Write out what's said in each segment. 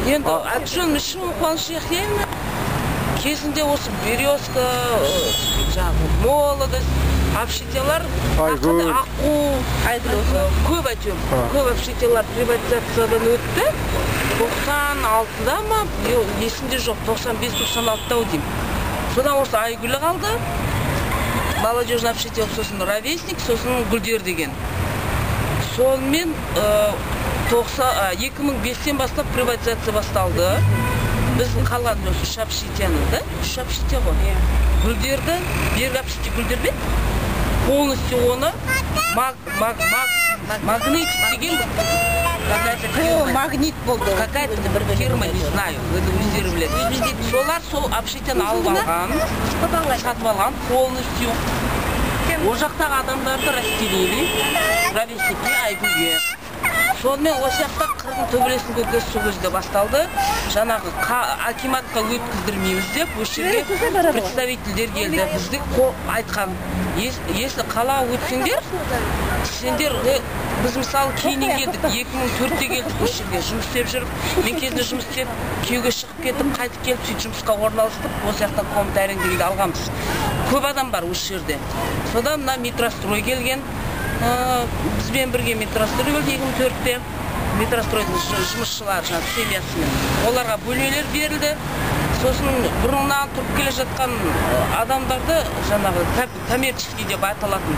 Енді әкшен үшін қуаныш екен. Кезінде осы Березка, жаңағы Молодость, общежитиялар, Аққу, көп әйтеуір, көп общежитиялар приватизациядан өтті. 96-да ма, есімде жоқ, 95-96-да деймін. Содан осы Айгүлі қалды, молодежный общежитие, сосын Ровесник, сосын Гүлдер деген. Сонымен 2005-тен бастап приватизация басталды. Біздің қалған осы үш общежитияны, да? Үш общежитие ғой. Гүлдерді, бергі общежитие Гүлдер бе? Полностью оны Магнитик деген какая-то магнит болды. Какая-то фирма, не знаю, это өздері біледі. Солар сол общежитияны алып алған, сатып алған полностью. Ол жақтағы адамдарды расселили, Ровесникке, Айгүлге. Сонымен осы жақта қырғын төбелесінің көкесі сол кезде басталды. Жаңағы акиматқа өткіздірмейміз деп осы жерге представительдер келді. Бізді айтқан, если қала өтсеңдер, сендер, біз мысалы кейіннен келдік, 2004-те келдік осы жерге жұмыс істеп жүріп. Мен кезінде жұмыс істеп, күйеуге шығып кетіп, қайтып келіп, сөйтіп жұмысқа орналастық. Осы жақтан комната арендеге алғанбыз. Көп адам бар осы жерде. Содан мына Метрострой келген. Бізбен бірге Метрострой келді 2004-те. Метростройдың жұмысшылары, жаңағы семьясымен. Оларға бөлмелер берілді. Сосын бұрыннан тұрып келе жатқан адамдарды, жаңағы коммерческий деп аталатын,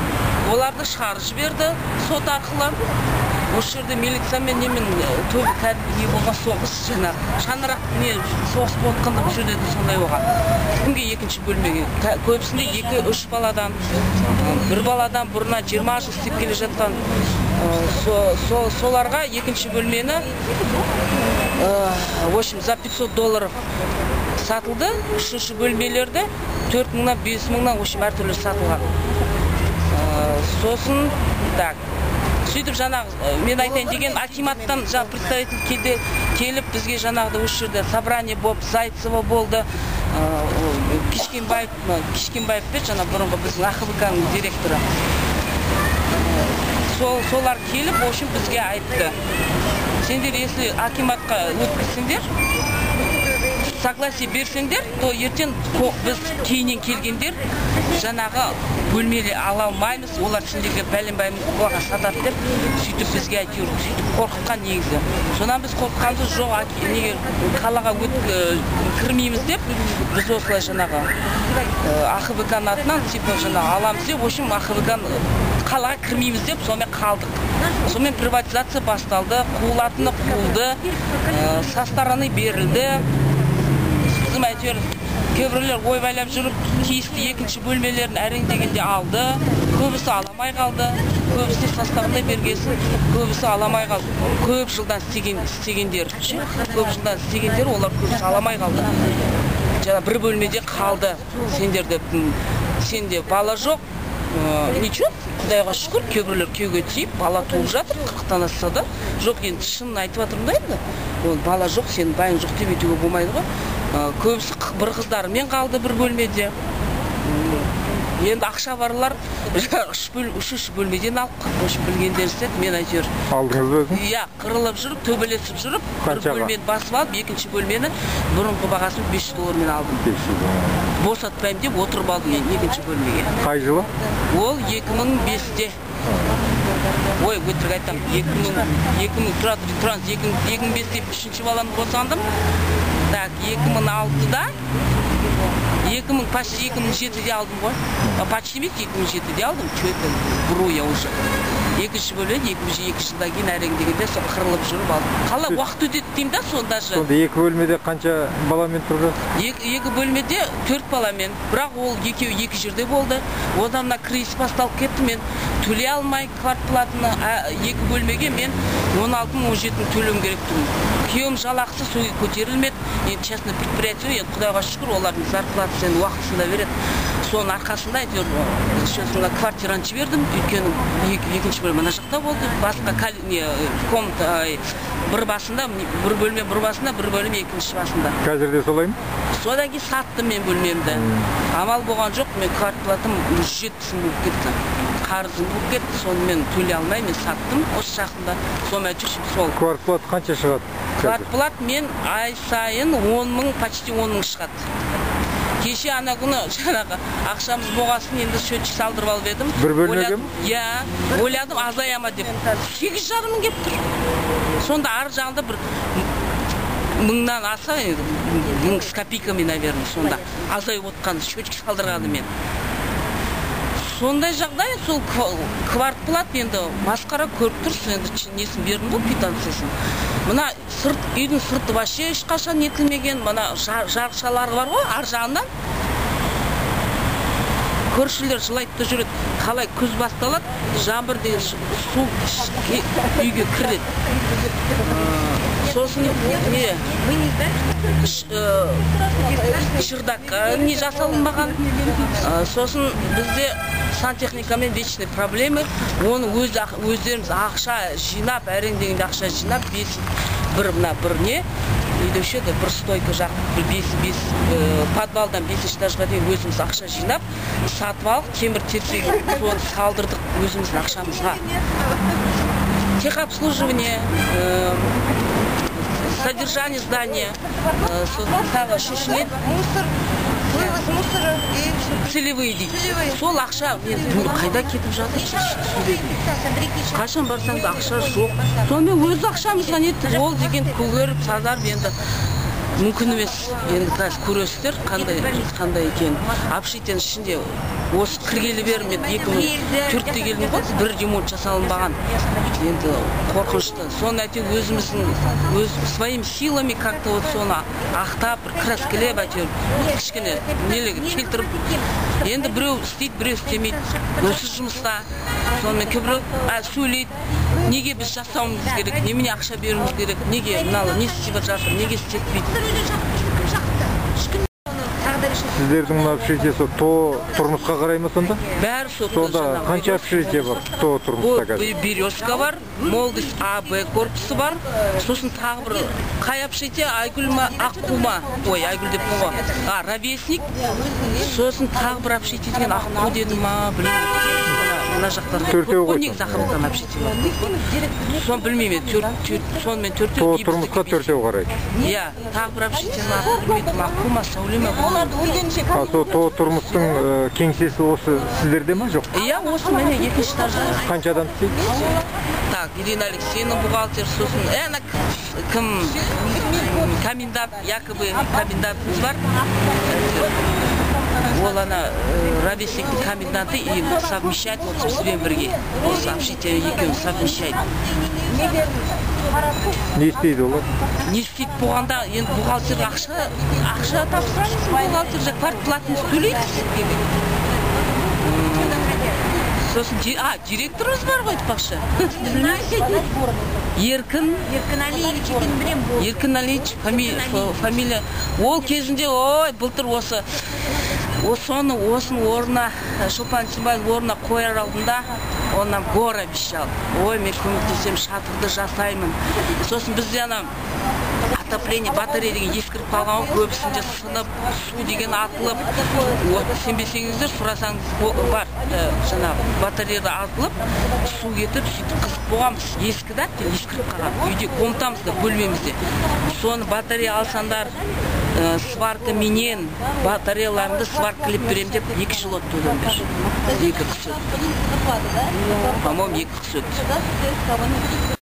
оларды шығарып жіберді сот арқылы. Осы жерде милициямен немен төбе кәдімгі не болған соғыс, жаңағы шаңырақ не соғыс болып жатқанда бұл жерде де сондай болған. Кімге екінші бөлмеге, көбісінде 2-3 баладан, бір баладан бұрыннан 20 жыл істеп келе жатқан, соларға екінші бөлмені, в общем, за $500 сатылды. Үшінші бөлмелерді 4 мыңнан, 5 мыңнан, в общем, әртүрлі сатылған. Сосын, так, сөйтіп жаңағы, мен айтайын деген, акиматтан жаңағы представитель келді, келіп бізге жаңағыдай осы жерде собрание болып, Зайцева болды, Кішкенбаев, Кішкенбаев пе, жаңа бұрынғы біздің АХВК-ның директоры. Солар келіп, в общем, бізге айтты. Сендер, если акиматқа өткізсеңдер, согласие берсеңдер, то ертең біз кейіннен келгендер жаңағы бөлмелі ала алмаймыз, олар сендерге бәленбай мыңға сатады деп, сөйтіп бізге әйтеуір сөйтіп қорқытқан негізі. Содан біз қорыққанымыз жоқ, неге қалаға кірмейміз деп, біз осылай жаңағы АХВК-ның атынан типа жаңағы аламыз деп, в общем, АХВК-ны қалаға кірмейміз деп, сонымен қалдық. Сонымен приватизация басталды, қуылатыны қуылды, со стороны берілді. Біздің әйтеуір кейбіреулер ойбайлап жүріп, тиісті екінші бөлмелерін әрең дегенде алды, көбісі аламай қалды, көбісі составында бергесін, көбісі аламай қалды. Көп жылдан істегендер, ше, көп жылдан істегендер, олар көбісі аламай қалды. Жаңа бір бөлмеде қалды. Сендерде, сенде бала жоқ, ничего, Құдайға шүкір, кейбіреулер күйеуге тиіп, бала туып жатыр, 40-тан асса да. Жоқ, енді шынын айтып жатырмын да енді. Ол бала жоқ, сенің байың жоқ деп өйтуге болмайды ғой. Көбісі бір қыздарымен қалды бір бөлмеде. Енді ақша барлар үш бөлмеден алып, в общем, білгендері істеді, мен әйтеуір. Алдыңыз ба өзіңіз? Иә, қырылып жүріп, төбелесіп жүріп, бір Қаншаға? бөлмені басып алып, екінші бөлмені бұрынғы бағасын $500 алдым. $500. Босатпаймын деп отырып алдым мен екінші бөлмеге. Қай жылы? Ол 2005-те. Ой, өтірік айтамын, екі мың, тұра тұр, тұраңыз, екі мың бесте үшінші баламды босандым. Так, екі мың алтыда, екі мың, почти екі мың жетіде алдым ғой. А, почти емес, екі мың жетіде алдым. Чё это, вру я уже. Екінші бөлмені екі мың екі жылдан кейін әрең дегенде сол қырылып жүріп алдым. Қалай уақыт өтеді деймін да, сонда же. Сонда екі бөлмеде қанша баламен тұрып жатсыз? Екі бөлмеде 4 баламен. Бірақ ол екеуі екі жерде болды. Одан мына кризис басталып кетті, мен төлей алмай квартплатаны, екі бөлмеге мен он алты мың, он жеті мың төлеуім керек тұғын. Күйеуім жалақысы сол көтерілмеді. Енді частный предприятие, енді Құдайға шүкір, олардың зарплатасы енді уақытысында береді. Соның арқасында әйтеуір мына квартираны жібердім, өйткені екінші бөлме мына жақта болды, басқа комната бір басында, бір бөлме бір басында, бір бөлме екінші басында. Қазір де солай ма? Содан кейін саттым мен бөлмемді. Амал болған жоқ, мен квартплатам 170 мың болып кетті. Қарызым болып кетті, соны мен төлей алмай, мен саттым осы жақында. Сонымен әйтеуір сол. Квартплат қанша шығады? Квартплат мен ай сайын 10 мың, почти 10 мың шығады. Кеше ана күні жаңағы ақшамыз болғасын енді счетчик салдырып алып едім. Бір бөлмеге ме? Иә, ойладым азая ма деп. 8,5 мың келіп тұр. Сонда ар жағында бір мыңнан аса, мың с копейками, наверное, сонда азайып отқан счетчик салдырғанымен. Сондай жағдай, сол квартплат енді масқара, көріп тұрсыз, енді несін бердім ғой, квитанциясын. Мына сырт, үйдің сырты вообще ешқашан нетілмеген, мына жарықшалары бар ғой, ар жағынан. Көршілер жылайды да жүреді, қалай күз басталады, жаңбыр деген су үйге кіреді. Сосын не чердак не жасалынбаған. Сосын бізде сантехникамен вечный проблемы. Оны өздеріміз ақша жинап, әрең дегенде ақша жинап, бес бір мына бір не үйдеше де бір стойка жақ, бір бес подвалдан 5-ші этажға дейін өзіміз ақша жинап, сатып алып, темір терсек соны салдырдық өзіміздің ақшамызға. Техобслуживание, содержание здания, сосын тағы үшінші не? Мусор, вывоз мусора и Целевые дейді. Целевые. Сол ақша мен қайда кетіп жатыр, түсінбедім. Қашан барсаң да ақша жоқ. Сонымен өз ақшамызға неттік. Ол деген көгеріп, сазарып енді мүмкін емес. Енді қазір көресіздер қандай екенін. Общежитиенің ішінде осы кіргелі бері мен 2004-те келдім ғой, бір ремонт жасалынбаған. Енді қорқынышты. Соны әйтеуір өзіміздің өз своими силами как-то вот соны ақтап, бір краскілеп әйтеуір кішкене нелеге келтіріп. Енді біреу істейді, біреу істемейді. Осы жұмыста. Сонымен кейбіреу сөйлейді. Неге біз жасауымыз керек, немене ақша беруіміз керек, неге мыналы не істеп жатыр, неге істетпейді. Сіздердің мына общежитиесі ТО тұрмысқа қарай ма сонда? Бәрі сол. Сонда қанша общежитие бар ТО тұрмыста қазір? Березка бар, Молодость А, Б корпусы бар, сосын тағы бір қай общежитие, Айгүл ма, Аққу ма? Ой, Айгүл деп қой. А, Ровесник. Сосын тағы бір общежитие деген Аққу деді ма, білмеймін. Мына жақтан Төртеу ғой. Негізі Аққудан общежитие бар. Соны білмеймін, сонымен төртеу. ТО тұрмысқа төртеу қарайды. Иә, тағы бір общежитиені аты білмеймін, Аққу ма, Сәуле ма? Оларды өлгенше А сол ТО тұрмыстың кеңсесі осы сіздерде ма, жоқ? Иә, осы міне екінші этажда. Қанша адам істейді? Так, Ирина Алексеевна бухгалтер, сосын ана кім комендант, якобы комендантымыз бар. Ол ана ровесниктің коменданты и совмещает вот бізбен бірге. Осы общежитие екеуін совмещает. Не істейді олар? Не істейді болғанда, енді бухгалтерге ақша тапсырамыз, бухгалтерге квартплатамызды төлейді. Сосын директорымыз бар ғой айтпақшы. Еркін. Еркін Алиевич екенін білемін. Еркін Алиевич фамилия. Ол кезінде, ой, былтыр осы соны осының орнына, Шолпан Симбаевның орнына қояр алдында он нам гор обещал. Ой, мен көмектесемін, шатырды жасаймын. Сосын бізде ана отопление, батарея деген ескіріп қалған ғой, көбісінде сынып, су деген атылып, сенбесеңіздер, сұрасаңыз бар, жаңағы батареяда атылып, су кетіп, сөйтіп қызық болғанбыз. Ескі да, ескіріп қалған. Үйде комнатамызда, бөлмемізде. Соны батарея алсаңдар, сварка менен батареяларымды сваркалеп беремін деп 2 жыл өтті одан бері. 2 қыс өтті. По-моему, 2 қыс өтті.